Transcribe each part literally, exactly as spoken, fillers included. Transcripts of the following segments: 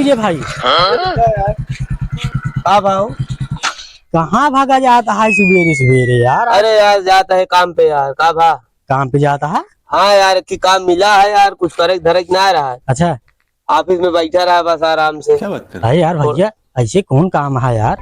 ये भाई। हाँ? का भाव? कहाँ भागा जाता है सुबेरे सुबेरे यार? अरे यार, जाता है काम पे यार। का भा? काम पे जाता है? हाँ यार, एक काम मिला है यार, कुछ करे धरे के ना रहा है। अच्छा। ऑफिस में बैठा रहा बस आराम से। क्या बात कर रहे? अरे यार भैया, ऐसे कौन काम है यार?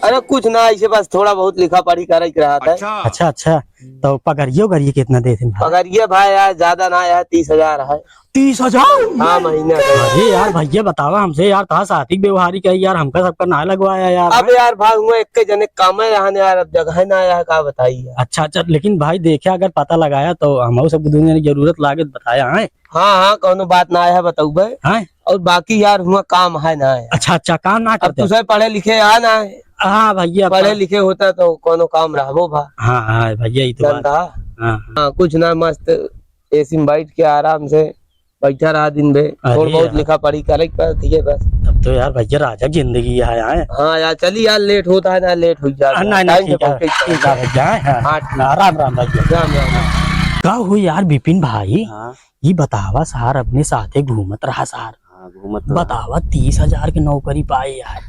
अरे कुछ ना, ऐसे बस थोड़ा बहुत लिखा पढ़ी करे के रहा था। अच्छा। अच्छा, अच्छा। तो पगरियो गरिए कितना देते हैं भाई? पगरिए भाई यार, ज्यादा ना यार, तीस हजार है। तीस हजार? हाँ, महीना का। अरे यार भैया, बतावा हमसे यार, कहाँ साथी व्यवहारिक है यार, हमका सबका ना लगवाया यार। अब यार भाई, हुआ एक के जने काम है यहाँ यार, अब जगह ना आया है, का बताई यार। अच्छा, अच्छा, लेकिन भाई देखे, अगर पता लगाया तो हम सब दुनिया की जरूरत लागे तो बताया है। हाँ, हाँ, कौनो बात ना है, बतौबे। हाँ? और बाकी यार, हुआ काम है ना है। अच्छा, अच्छा, काम ना अब करते। तुझे पढ़े लिखे आ ना है। हाँ भैया, पढ़े पढ़- लिखे होता तो कौनो काम रहबो भा। हाँ, हाँ भैया, ये तो बात। धंधा। हाँ, हाँ। हाँ, कुछ ना, मस्त एसी में बैठ के आराम से बैठा रहा दिन भर। अरे थोड़ा बहुत यार। लिखा पढ़ी करे के पड़ती है बस। तब तो यार भैया, राजा जिंदगी है यार। हाँ यार, चली यार, लेट होता है ना, लेट हो जाता है। हाँ, नहीं, नहीं, टाइम से ठीक है, पहुँचे के ठीक है चाही। भैया, हाँ, हाँ, हाँ, ठीक। राम राम भैया। राम राम। का हो यार विपिन भाई, हाँ। ये बतावा सार, अपने साथे घूमत रहा सार। हाँ, घूमत रहा। बतावा, तीस हजार के नौकरी पाए यार।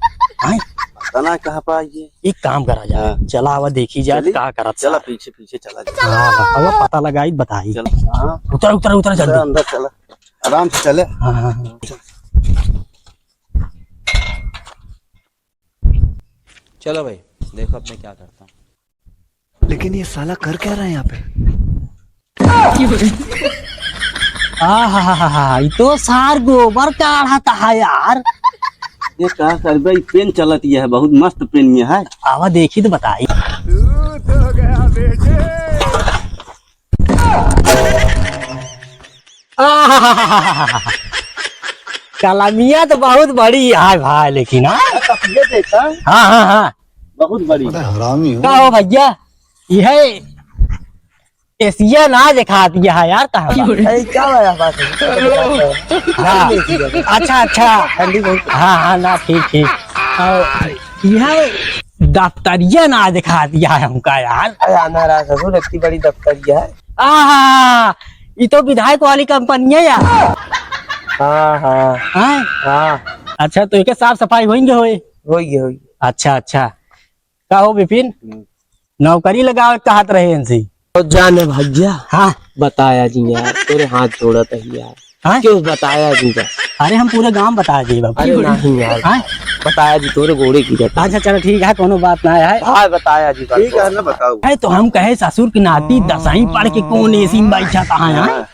हैं? पता ना कहाँ पाए ये। एक काम करा जाए, हाँ। चला आवा देखी जाए चली? का करत चला सार। पीछे पीछे चला जाए। हाँ, हाँ, अब पता लगाई बताई। चल, हाँ। उतर, उतर, उतर चल, जल्दी। अंदर चला, आराम से चले। हाँ, हाँ, हाँ। चलो भाई, देखो अब मैं क्या करता हूँ। लेकिन ये साला कर क्या रहा है यहाँ पे? आहाहाहा, ई तो सार गोबर काढ़त है यार। ये का करबे, ई पेन चलत ये है, बहुत मस्त पेन ये है। आवा देखी तो बताई। आहाहाहा, कलमिया तो बहुत बड़ी है भाई, लेकिन हाँ? ये देखा? हाँ, हाँ, हाँ। बहुत बड़ी। बड़ा हरामी हो। का हो भैया, यह एसिया ना दिखा दिया है यार, कहाँ बा? अरे, क्या वाला बात है? हाँ। अच्छा, अच्छा। ठंडी बहुत। हाँ, हाँ, ना, ठीक, ठीक। और यह दफ्तरिया ना दिखा दिया है हमका यार। अरे, आना रहा ससुर, इतनी बड़ी दफ्तरिया है। आहा, ये तो विधायक वाली कंपनी है यार। हाँ, हाँ। हाँ? हाँ। अच्छा, तो एके साफ सफाई होइंगे होए? होइंगे, होइंगे। अच्छा, अच्छा। का हो विपिन? हम्म। नौकरी लगावे कहत रहे इनसे। तो जाने भैया। हाँ। बताया जी यार, तोरे हाथ जोड़त है यार। हाँ? क्यों बताया जी बस? अरे हम पूरे गांव बता दिए बाबू। अरे नहीं यार। हाँ? बताया जी, तोरे गोड़े की जाता। अच्छा चलो ठीक है, कोनो बात ना है। हाँ, बताया जी, ठीक है ना, बताओ। है तो हम कहे ससुर की नाती दसवीं पढ़ के कौन एसी में बैठा कहाँ है? हाँ।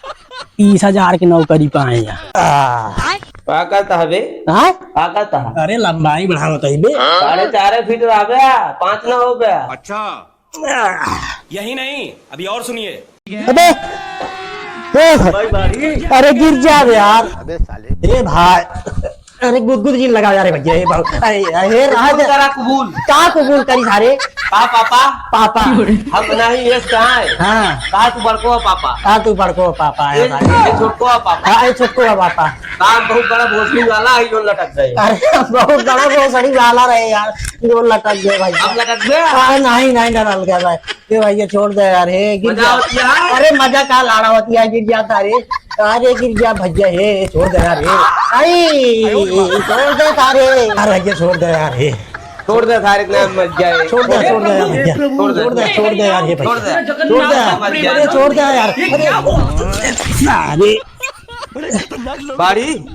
तीस हजार के नौकरी पाए हैं। का करता है बे? हाँ? का करता है? अरे लंबाई बढ़ावत है बे। साढ़े चार फीट रह गया, पाँच ना हो गया। अच्छा। यही नहीं, अभी और सुनिए। अबे, ए, अरे गिर जा बे यार। अबे साले। ए भाई, अरे गुदगुद जी लगाओ यार भैया, ए बाबू, अरे, अरे, रहा कबूल दे। करा कबूल। का कबूल करी सारे? का पापा? पापा। हम नहीं, ये कहाँ है? हाँ। का तू बड़को पापा? का तू बड़को पापा है ये, भाई? ये छोटको पापा? हाँ, ये छोटको पापा। काम बहुत बड़ा भोसड़ी वाला है, जो लटक गए। अरे, बहुत बड़ा भोसड़ी वाला रहे यार, जो लटक गए भाई। अब लटक गए? हाँ, नहीं, नहीं, डरल गया भाई। ए भाई, ये छोड़ दे यार, हे, गिर मजा जा। होती है? अरे, मजा का लाड़ा होती है, गिर जाता रे। अरे, गिर जा भैया, हे, छोड़ दे यार, हे। आई, छोड़ दे सारे। अरे, भैया, छोड़ दे यार, हे। छोड़ दे सारे, इतना मर जाए। छोड़ दे, छोड़ दे यार, भैया। छोड़ दे। छोड़ दे, छोड़ दे यार, हे भैया। छोड़ दे। छोड़ दे। मर जाए। अरे, छोड़ दे यार। अरे, सारे। बाड़ी।